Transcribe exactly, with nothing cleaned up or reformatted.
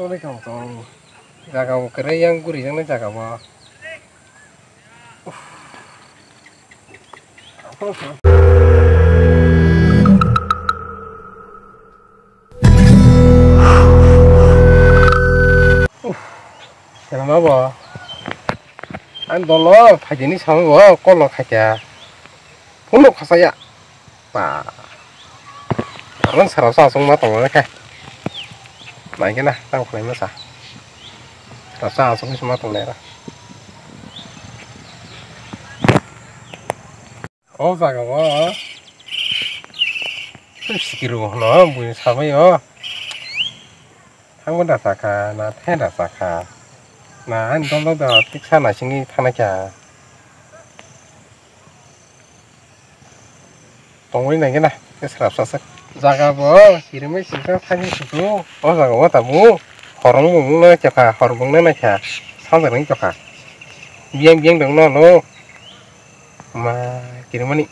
Tongwi tong tong. Jaga bo kwrwi yang guri jaknai jaga bo. Uff, kenma bo? Ang dolo phaidini samo bo call no khaikha. Phone no khasaya. Ba. Ang sara sa sung ma tongo khe. Nai kena tang khlai ma sa. Sara sa sung ma tongnai ra. O jaga o. Sikiro no bui sabai o. Thangbo da sakha na the da sakha. Na ani dol dol da tiksa naisingwi thangnai kha. Tongwi nai kena. Srap saswk. Jaga bo kirimai singsa thani sutu. O jaga o tamu. Horong mung na chakha, hor mung na kha. Sanjak ring chakha. Biang biang dong no no. Ma, kirimani.